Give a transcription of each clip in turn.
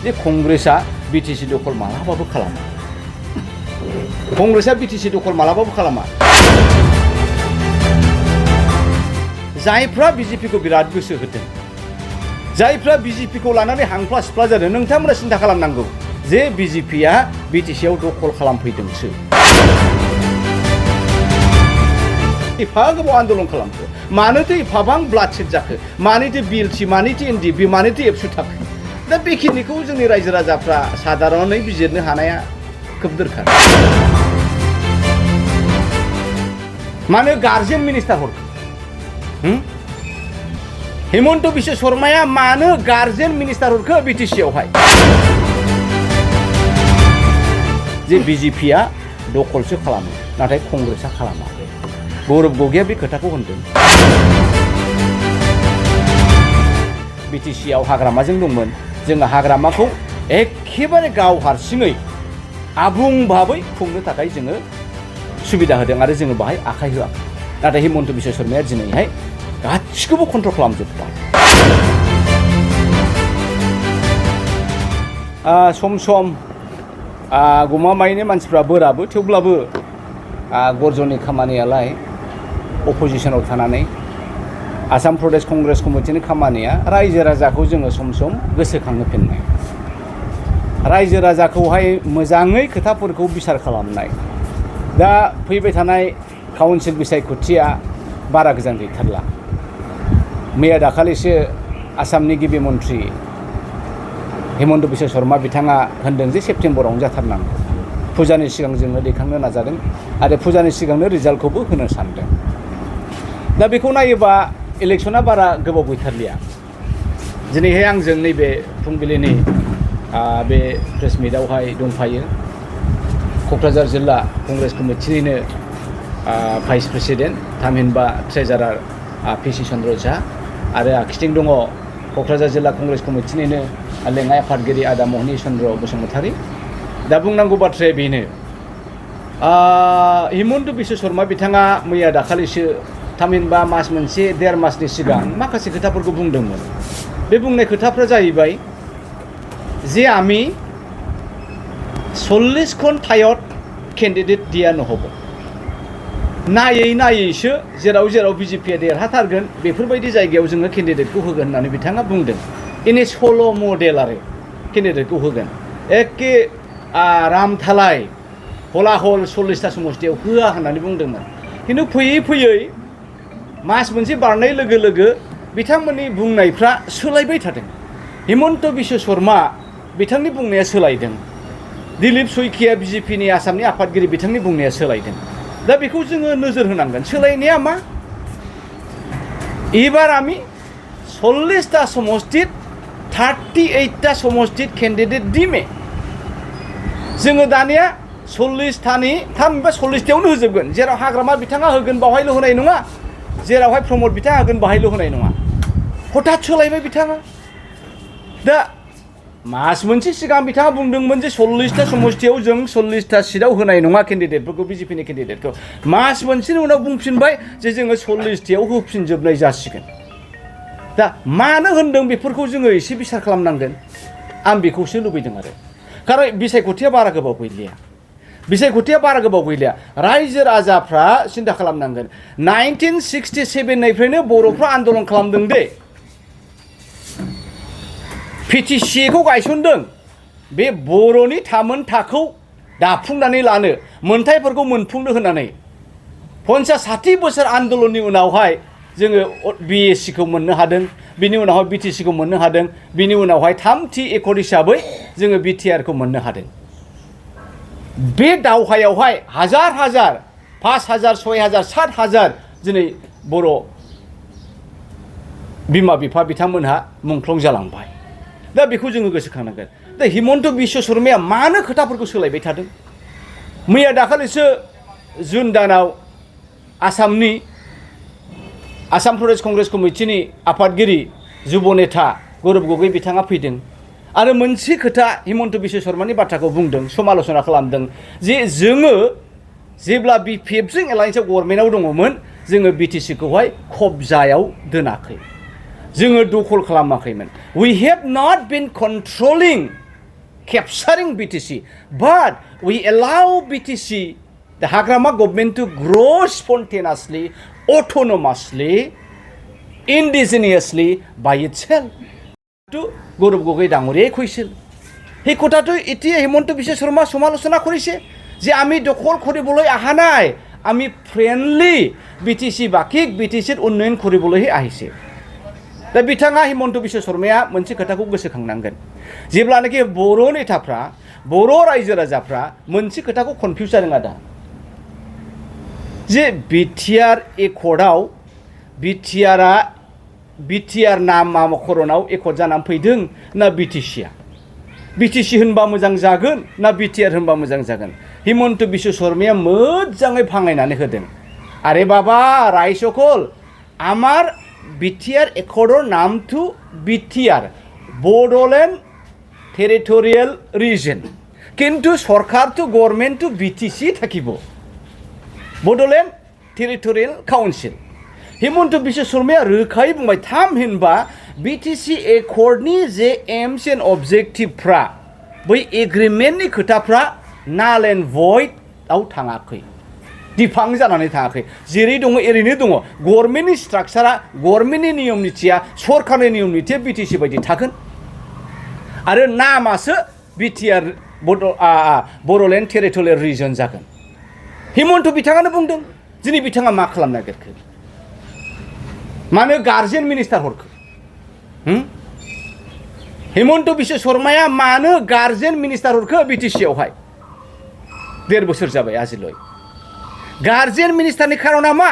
जे कंग्रेसआ बिटिसि दखल मालाबाबो खालामा कंग्रेसआ बिटिसि दखल मालाबाबो खालामा जायफ्रा बिजेपिखौ बिराद गोसो होदों जायफ्रा बिजेपिखौ लानानै हांफ्ला सिफ्ला जादों नोंथांमोना सिन्था खालामनांगौ जे बिजेपिआ बिटिसिआव दखल खालामफैदोंसो एफा गोबाव आन्दोलन खालामखो मानोथो एफाबां ब्लाडसेड जाखो मानोथो बिएलटि मानोथो एनडिएफबि मानोथो एबसु थाखो दा बेखिनिखौ जोंनि रायजो राजाफ्रा साधारनै बिजिरनो हानाया खोब दरखार मानो गार्जेन मिनिस्टार हरखो हेमन्त बिश्व शर्माया मानो गार्जेन मिनिस्टार हरखो बिटिसिआवहाय जे बिजेपिआ दखलसो खालामो नाथाय कंग्रेसआ खालामा गौरब गगैया बे खोथाखौ होनदों बिटिसिआव हाग्रामाजों दंमोन जोङो हाग्रामाखौ एखेबारे गाव हारसिङै आबुं भाबै खुंनो थाखाय जोङो सुबिदा होदों आरो जोङो बाहाय आखाइ होआखै नाथाय हेमन्त बिश्व शर्माया दिनैहाय गासिखौबो कन्ट्रल खालामजोब्बाय सम सम गमामायैनो मानसिफ्रा बोराबो थेवब्लाबो गर्जननि खामानियालाय अपोजिशनाव थानानै आसाम प्रदेश कंग्रेस कमिटिनि खामानिया रायजो राजाखौ जोङो सम सम गोसोखांहोफिननाय रायजो राजाखौहाय मोजाङै खोथाफोरखौ बिसार खालामनाय दा फैबाय थानाय काउन्सिल बिसायख'थिया बारा गोजान गैथारला मैया दाखालिसो आसामनि गिबि मन्थ्रि हेमन्त बिश्व शर्मा बिथाङा होनदों जे सेप्तेम्बरावनो जाथारनांगौ फुजानि सिगां जोङो दैखांनो नाजादों आरो फुजानि सिगांनो रिजाल्टखौबो होनो सानदों दा बेखौ नायोबा इलेक्शना बारा गोबाव गैथारलिया दिनैहाय आंजों नैबे फुंबिलिनि बे प्रेस मिटआवहाय दंफायो क'क्राझार जिल्ला कंग्रेस कमिटिनिनो भाइस प्रेसिडेन्ट थामहिनबा ट्रेजारार पिसि चन्द्र झा आरो आखिथिं दङ क'क्राझार जिल्ला कंग्रेस कमिटिनिनो लेङाइ आफादगिरि आदा महनि चन्द्र बसुमतारी दा बुंनांगौ बाथ्राया बेनो हेमन्त बिश्व शर्मा बिथाङा मैया दाखालिसो थामहिनबा मास मोनसे देर मासनि सिगां माखासे खोथाफोरखौ बुंदोंमोन बे बुंनाय खोथाफ्रा जाहैबाय जे आमी 40খন ঠাইত কেন্ডিডেট দিয়া নহ'ব नायै नायैसो जेराव जेराव बिजेपिआ देरहाथारगोन बेफोरबायदि जायगायाव जोङो केन्डिडेटखौ होगोन होननानै बिथाङा बुंदों इनि सल' मडेल आरो केन्डिडेटखौ होगोन एखे रामथालाय हलाहल 40टा समस्तियाव होआ होननानै बुंदोंमोन खिन्थु फैयै फैयै मास मोनसे बारनाय लोगो लोगो बिथांमोननि बुंनायफ्रा सोलायबाय थादों हेमन्त बिश्व शर्मा बिथांनि बुंनाया सोलायदों दिलीप शइकिया बिजेपिनि आसामनि आफादगिरि बिथांनि बुंनाया सोलायदों दा बेखौ जोङो नोजोर होनांगोन सोलायनाया मा एबार आमी 40टा समस्तित 38टा समस्तित केन्डिडेट दिमे जोङो दानिया 40टानि थामहिनबा 40टायावनो होजोबगोन जेराव हाग्रामा बिथाङा होगोन बावहायल' होनाय नङा जेरावहाय प्रमद बिथाङा होगोन बाहायल' होनाय नङा हठात सोलायबाय बिथाङा दा मास मोनसे सिगां बिथाङा बुंदोंमोन जे 40टा समस्तियाव जों 40टा सिटआव होनाय नङा केन्डिडेटफोरखौ बिजेपिनि केन्डिडेटखौ मास मोनसेनि उनाव बुंफिनबाय जे जोङो 40टायाव होफिनजोबनाय जासिगोन दा मानो होनदों बेफोरखौ जोङो एसे बिसार खालामनांगोन आं बेखौसो लुबैदों आरो खारन बिसायख'थिया बारा गोबाव गैलिया रायजो राजाफ्रा सिन्था खालामनांगोन 1967 निफ्रायनो बर'फ्रा आन्दोलन खालामदों दे पिटिसिखौ गायसनदों बे बर'नि थामोनथाखौ दाफुंनानै लानो मोनथायफोरखौ मोनफुंनो होननानै 50-60 बोसोर आन्दोलननि उनावहाय जोङो बिएससिखौ मोननो हादों बिनि उनावहाय बिटिसिखौ मोननो हादों बिनि उनावहाय थामथि एकर्ड हिसाबै जोङो बिटिआरखौ मोननो हादों बे दावहायावहाय हाजार 5,000 6,000 7,000 दिनै बर' बिमा बिफा बिथांमोनहा मुंख्लं जालांबाय दा बेखौ जोङो गोसोखांनांगोन दा हेमन्त बिश्व शर्माया मानो खोथाफोरखौ सोलायबाय थादों मैया दाखालिसो जुन दानाव आसाम प्रदेश कंग्रेस कमिटिनि आफादगिरि जुब नेता गौरब गगৈ बिथाङा फैदों आरो मोनसे खोथा हेमन्त बिश्व शर्मानि बाथ्राखौ बुंदों समालोचना खालामदों जे जोङो जेब्ला बिपिएफजों एलायन्सआव गभर्नमेन्टआव दङमोन जोङो बिटिसिखौहाय खबजायाव दोनाखै जोङो दखल खालामाखैमोन we have not been controlling capturing BTC. But we allow BTC, the Hagrama government, to grow spontaneously, autonomously, indigenously by itself. To Guru Gogoi Dangore Kuisil. He কোটাটো এতিয়া হিমন্ত বিশ্ব শৰ্মা সমালোচনা কৰিছে যে আমি দখল কৰিবলৈ অহা নাই, আমি ফ্ৰেন্ডলি বিটিসি বাকিক বিটিসিৰ উন্নয়ন কৰিবলৈ আহিছে। दा बिथाङा हिमন্ত বিশ্ব शर्माया मोनसे खोथाखौ गोसोखांनांगोन, जेब्लानाखि बर' नेताफ्रा बर' रायजो राजाफ्रा मोनसे खोथाखौ कनफिउज जादों आदा, जे बिटिआर एकर्डआव बिटिआर नामा मख'रनाव एकर्ड जानानै फैदों ना बिटिसिआ, बिटिसि होनबा मोजां जागोन ना बिटिआर होनबा मोजां जागोन। हिमন্ত বিশ্ব शर्माया मोजाङै भाङायनानै होदों, आरे बाबा रायसकल आमार बिटिआर एकर्डर नामটো बिटिआर बड'लेण्ड टेरिटरियेल रिजन, किन्तु सरकारটো गभर्नमेन्टটো बिटिसि থাকিব बड'लेण्ड टेरिटरियेल काउन्सिल। हिमন্ত বিশ্ব शर्माया रोखायै बुंबाय थामहिनबा बिटिसि एकर्डनि जे एम्स एन्ड अबजेक्टिभफ्रा बै एग्रिमेन्टनि खोथाफ्रा नाल एन्ड भइडआव थाङाखै, दिफां जानानै थाङाखै, जेरै दङ एरैनो दङ। गभर्नमेन्टनि स्ट्राक्चारा, गभर्नमेन्टनि नियम निथिया, सरकारनि नियम निथिया बिटिसि बायदि थागोन, आरो नामासो बिटिआर बड'लेण्ड टेरिटरियेल रिजन जागोन। हिमন্ত बिथाङानो बुंदों, दिनै बिथाङा मा खालामनो नागिरखो, मानो गार्जेन मिनिस्टार हरखो? हिमন্ত বিশ্ব शर्माया मानो गार्जेन मिनिस्टार हरखो बिटिसिआवहाय? 1.5 बोसोर जाबाय आजिलय। गार्जेन मिनिस्टारनि खारना मा?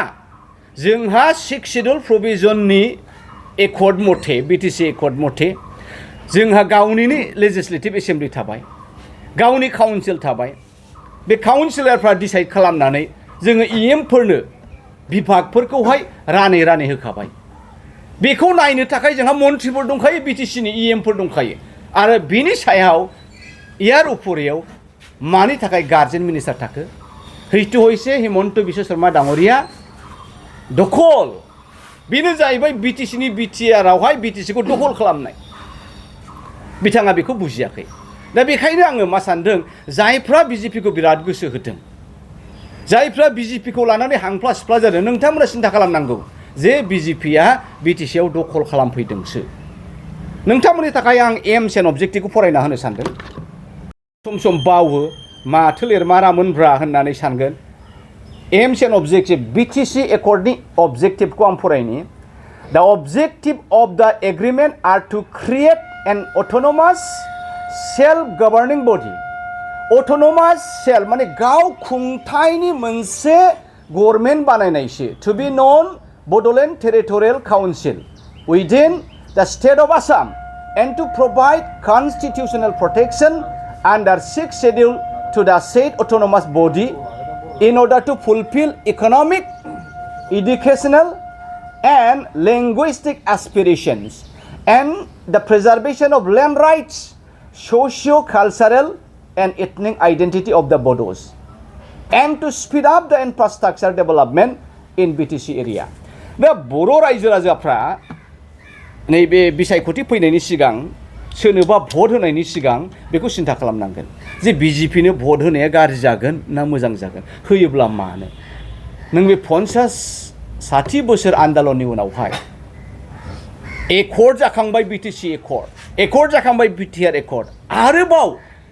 जोंहा 6 शेड्युल प्रभिजननि एकर्ड मथे, बिटिसि एकर्ड मथे जोंहा गावनिनो लेजिस्लेटिभ एसेम्बलि थाबाय, गावनि काउन्सिल थाबाय। बे काउन्सिलरफ्रा डिसाइड खालामनानै जोङो इएमफोरनो बिभागफोरखौहाय रानै होखाबाय। बेखौ नायनो थाखाय जोंहा मन्थ्रिफोर दंखायो, बिटिसिनि इएमफोर दंखायो, आरो बिनि सायाव ইয়ার উপরেও मानि थाखाय गार्जेन मिनिस्टार थाखो? हैथु हयसे हिमন্ত বিশ্ব शर्मा डाङरिया दखल, बेनो जाहैबाय बिटिसिनि बिटिआरआवहाय बिटिसिखौ दखल खालामनाय। बिथाङा बेखौ बुजियाखै। दा बेखायनो आङो मा सानदों, जायफ्रा बिजेपिखौ बिराद गोसो होदों, जायफ्रा बिजेपिखौ लानानै हांफ्ला सिफ्ला जादों, नोंथांमोना सिन्था खालामनांगौ जे बिजेपिया बिटिसिआव दखल खालामफैदोंसो। नोंथांमोननि थाखाय आं एम्स एन्ड अबजेक्टिभखौ फरायना होनो सानदों। सम सम बावो, माथो लिरमारामोनब्रा होननानै सानगोन। एम्स एन्ड अबजेक्टिभ, बिटिसि एकर्डनि अबजेक्टिभखौ आं फरायनि। The objective of the agreement are to create an autonomous self governing body. Autonomous self माने गाव खुंथायनि मोनसे गभर्नमेन्ट बानायनायसो। To be known Bodoland territorial council within the state of Assam and to provide constitutional protection under 6th schedule to the said autonomous body in order to fulfill economic, educational and linguistic aspirations and the preservation of land rights, socio-cultural and ethnic identity of the Bodos, and to speed up the infrastructure development in BTC area. दा बर' रायजो राजाफ्रा नैबे बिसायख'थि फैनायनि सिगां सोरनोबा भट होनायनि सिगां बेखौ सिन्था खालामनांगोन जे बिजेपिनो भट होनाया गाज्रि जागोन ना मोजां जागोन, होयोब्ला मानो? नों बे 50-60 बोसोर आन्दलननि उनावहाय एकर्ड जाखांबाय बिटिसि एकर्ड जाखांबाय बिटिआर एकर्ड, आरोबाव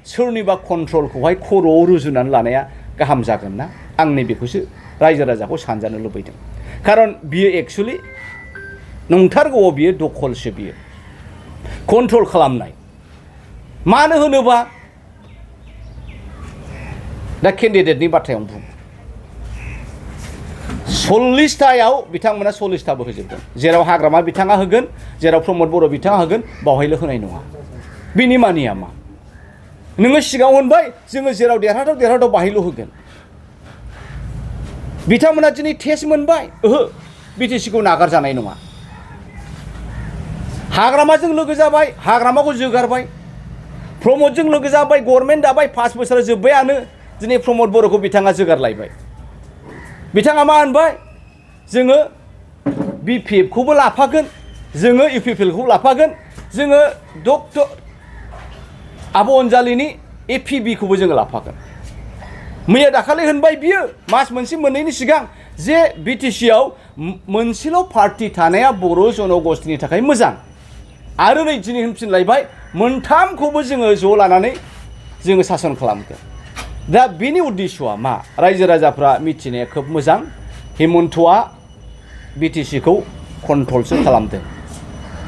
सोरनिबा कन्ट्रलखौहाय खर'आव रुजुनानै लानाया गाहाम जागोन ना? आं नैबेखौसो रायजो राजाखौ सानजानो लुबैदों। खारन बियो एक्सुवेलि नंथारगौआव बियो दखलसो, बियो कन्ट्रल खालामनाय। मानो होनोबा दा केन्डिडेटनि बाथ्रायाव बुं, 40थायाव बिथांमोना 40थाबो होजोबगोन। जेराव हाग्रामा बिथाङा होगोन, जेराव प्रमद बर' बिथाङा होगोन, बावहायल' होनाय नङा। बिनि मानिया मा? नोङो सिगाङाव होनबाय जोङो जेराव देरहाथाव बाहायल' होगोन। बिथांमोना दिनै टेस्ट मोनबाय, ओहो बिटिसिखौ नागारजानाय नङा। हाग्रामाजों लोगो जाबाय, हाग्रामाखौ जोगारबाय, प्रमदजों लोगो जाबाय, गभर्नमेन्ट दाबाय, 5 बोसोर जोब्बायानो, दिनै प्रमद बर'खौ बिथाङा जोगारलायबाय। बिथाङा मा होनबाय, जोङो बिपिएफखौबो लाफागोन, जोङो इउपिपिएलखौबो लाफागोन, जोङो डक्टर आब' अनजालिनि APB खौबो जोङो लाफागोन मैया दाखालि होनबाय बियो मास मोनसे मोननैनि सिगां जे BTC आव मोनसेल' पार्टी थानाया बर' जनगोष्ठीनि थाखाय मोजां आरो नै दिनै होनफिनलायबाय मोनथामखौबो जोङो ज' लानानै जोङो सासन खालामगोन दा बेनि उद्देश्यआ मा रायजो राजाफ्रा मिथिनाया खोब मोजां हेमन्तआ BTC खौ कन्ट्रलसो खालामदों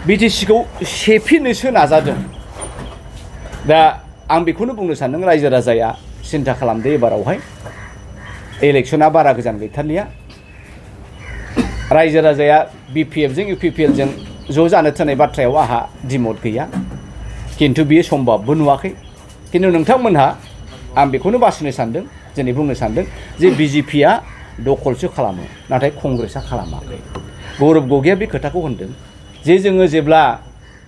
BTC खौ सेफिनोसो नाजादों दा आं बेखौनो बुंनो सानदों रायजो राजाया सिन्था खालामदो एबारावहाय इलेक्शना बारा गोजान गैथारलिया रायजो राजाया BPF जों UPPL जों ज' जानो थिननाय बाथ्रायाव आहा दिमत गैया किन्तु बियो सम्भबबो नुवाखै किन्तु नोंथांमोनहा आं बेखौनो बासिनो सानदों दिनै बुंनो सानदों जे BJPआ दखलसो खालामो नाथाय कंग्रेसआ खालामाखै गौरब गगैया बे खोथाखौ होनदों जे जोङो जेब्ला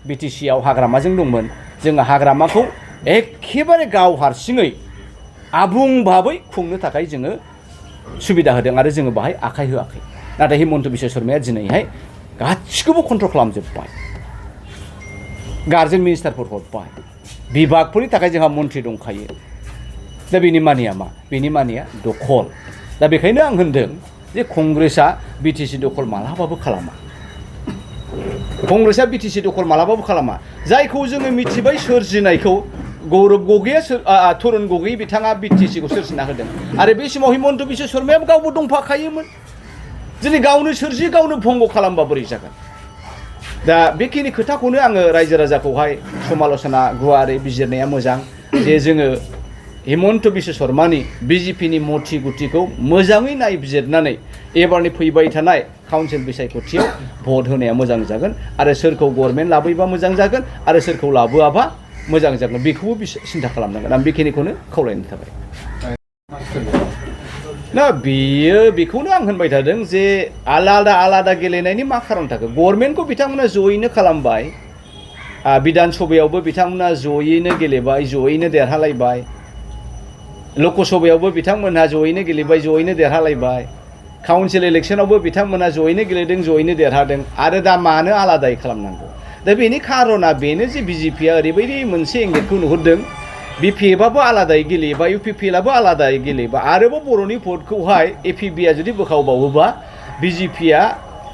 BTC आव हाग्रामाजों दंमोन जोङो हाग्रामाखौ एखेबारे गाव हारसिङै आबुं भाबै खुंनो थाखाय जोङो सुबिदा होदों आरो जोङो बाहाय आखाइ होआखै नाथाय हिमन्त बिश्व शर्माया दिनैहाय गासिखौबो कन्ट्रल खालामजोब्बाय गार्जेन मिनिस्टारफोर हरबाय बिभागफोरनि थाखाय जोंहा मन्थ्रि दंखायो दा बेनि मानिया मा बेनि मानिया दखल दा बेखायनो आं होनदों जे कंग्रेसआ BTC दखल मालाबाबो खालामा कंग्रेसआ BTC दखल मालाबाबो खालामा जायखौ जोङो मिथिबाय सोरजिनायखौ गौरब गगैया तरुण गगै बिथाङा BTC खौ सोरजिना होदों आरो बे समाव हिमन्त बिश्व शर्मायाबो गावबो दंफाखायोमोन दिनै गावनो सोरजि गावनो भंग खालामबा बोरै जागोन दा बेखिनि खोथाखौनो आङो रायजो राजाखौहाय समाल'सना गुवारै बिजिरनाया मोजां जे जोङो हिमन्त बिश्व शर्मानि BJPनि मथि गुथिखौ मोजाङै नायबिजिरनानै एबारनि फैबाय थानाय काउन्सिल बिसायख'थियाव भट होनाया मोजां जागोन आरो सोरखौ गभर्नमेन्ट लाबोयोबा मोजां जागोन आरो सोरखौ लाबोआबा मोजां जागोन बेखौबो सिन्था खालामनांगोन आं बेखिनिखौनो खावलायनो थाबाय ना बियो बेखौनो आं होनबाय थादों जे आलादा आलादा गेलेनायनि मा खारन थाखो गभर्नमेन्टखौ बिथांमोना जयैनो खालामबाय बिधान सभायावबो बिथांमोना जयैनो गेलेबाय जयैनो देरहालायबाय लकसभायावबो बिथांमोनहा जयैनो गेलेबाय जयैनो देरहालायबाय काउन्सिल इलेक्शनावबो बिथांमोना जयैनो गेलेदों जयैनो देरहादों आरो दा मानो आलादायै खालामनांगौ दा बेनि खारना बेनो जे BJPआ ओरैबायदि मोनसे एंगेटखौ नुहुरदों BPFआबो आलादायै गेलेयोबा UPPLआबो आलादायै गेलेयोबा आरोबाव बर'नि भटखौहाय APBआ जुदि बोखावबावोबा BJPआ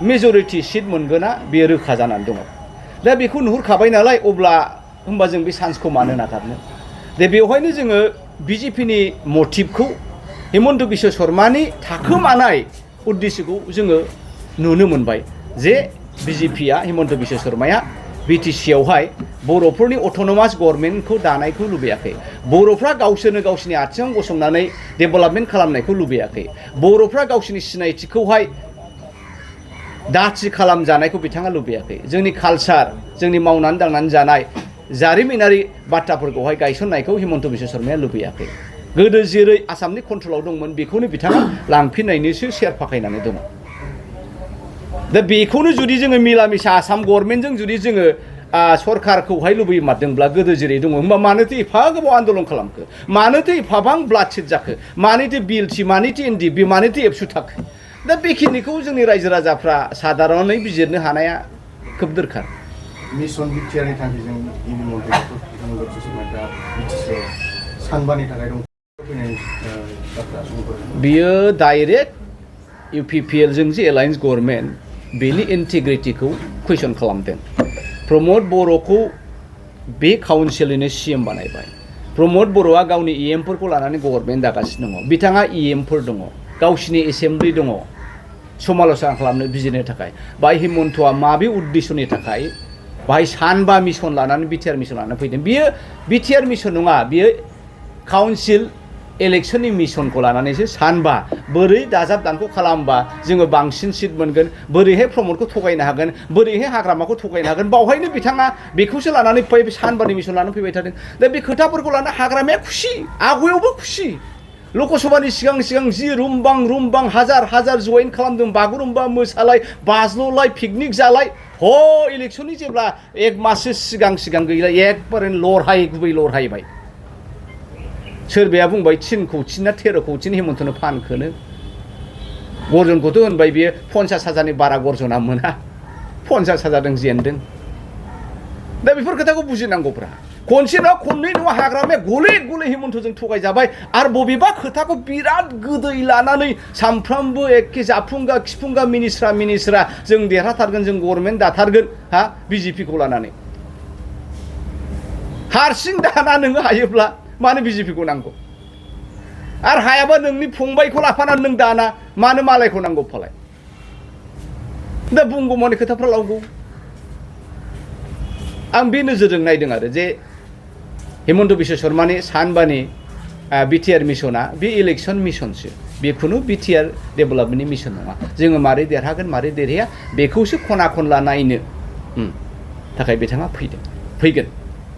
मेजरिटि सिट मोनगोना बेयो रोखा जानानै दङ दा बेखौ नुहुरखाबाय नालाय अब्ला होमबा जों बे चान्सखौ मानो नागारनो दा बेवहायनो जोङो BJPनि मटिभखौ हिमन्त बिश्व शर्मानि थाखोमानाय उद्देश्यखौ जोङो नुनो मोनबाय जे BJPआ हिमन्त बिश्व शर्माया BTCआवहाय बर'फोरनि अट'नमास गभर्नमेन्टखौ दानायखौ लुबैयाखै बर'फ्रा गावसोरनो गावसिनि आथिङाव गसंनानै डेभेलपमेन्ट खालामनायखौ लुबैयाखै बर'फ्रा गावसिनि सिनायथिखौहाय दाथि खालामजानायखौ बिथाङा लुबैयाखै जोंनि कालचार जोंनि मावनानै दांनानै जानाय जारिमिनारि बाथ्राफोरखौहाय गायसननायखौ हिमन्त बिश्व शर्माया लुबैयाखै गोदो जेरै आसामनि कन्ट्रलाव दंमोन बेखौनो बिथाङा लांफिननायनिसो सेर फाखायनानै दङ दा बेखौनो जुदि जोङो मिला मिसा आसाम गभर्नमेन्टजों जुदि जोङो सरकारखौहाय लुबैमारदोंब्ला गोदो जेरै दङ होमबा मानोथो एफा गोबाव आन्दलन खालामखो मानोथो एफाबां ब्लाडसेड जाखो मानोथो बिएलटि मानोथो एनडिएफबि मानोथो एबसु थाखो दा बेखिनिखौ जोंनि रायजो राजाफ्रा सादारनै बिजिरनो हानाया खोब दरखार मिशन बिटिआरनि थांखिजों इनि मन्थ्रिफोर हिमन्त बिश्व शर्माया BTCआव सानबानि थाखाय दं फैनायनि बाथ्रा बियो डाइरेक्ट UPPL जों जे एलायन्स गभर्नमेन्ट बेनि इन्टिग्रिटिखौ कुइसन खालामदों प्रमद बर'खौ बे काउन्सिलनिनो CM बानायबाय प्रमद बर'आ गावनि EMफोरखौ लानानै गभर्नमेन्ट दागासिनो दङ बिथाङा EMफोर दङ गावसिनि एसेम्बलि दङ समाल'सना खालामनो बिजिरनो थाखाय बाय हिमन्तआ माबे उद्देश्यनि थाखाय बाहाय सानबा मिशन लानानै BTR मिशन लानानै फैदों बियो BTR मिशन नङा बियो काउन्सिल इलेक्शननि मिशनखौ लानानैसो सानबा बोरै दाजाब दानख' खालामबा जोङो बांसिन सिट मोनगोन बोरैहाय प्रमदखौ थगायनो हागोन बोरैहाय हाग्रामाखौ थगायनो हागोन बावहायनो बिथाङा बेखौसो लानानै सानबानि मिशन लानानै फैबाय थादों दा बे खोथाफोरखौ लाना हाग्रामाया खुसि आगुयावबो खुसि लकसभानि सिगां जि रुमबां हाजार जइन खालामदों बागुरुम्बा मोसालाय बाज्ल'लाय पिकनिक जालाय ह इलेक्शननि जेब्ला एक माससो सिगां गैला एकबारे गुबै लरहायबाय सोरबाया बुंबाय 3 कौटिना 13 कौटिनि हिमन्तनो फानखोनो गर्जनखौथ' होनबाय बियो 50,000नि बारा गर्जना मोना 50,000 जेनदों दा बेफोर खोथाखौ बुजिनांगौब्रा खनसे नङा खननै नङा हाग्रामाया गले गले हिमन्तजों थगायजाबाय आरो बबेबा खोथाखौ बिराद गोदै लानानै सानफ्रामबो एखे जाफुंगा खिफुंगा मिनिस्रा जों देरहाथारगोन जों गभर्नमेन्ट दाथारगोन हा बिजेपिखौ लानानै हारसिं दाना नोङो हायोब्ला मानो बिजेपिखौ नांगौ आरो हायाबा नोंनि फंबायखौ लाफानानै नों दाना मानो मालायखौ नांगौ फालाय दा बुंगौमानि खोथाफ्रा लावगौ आं बे नोजोरजों नायदों आरो जे हिमन्त बिश्व शर्मानि सानबानि बिटिआर मिशना बे इलेक्सन मिशनसो बे खुनु बिटिआर डेभेलपमेन्टनि मिशन नङा जोङो मारै देरहागोन मारै देरहाया बेखौसो खना खनला नायनो थाखाय बिथाङा फैगोन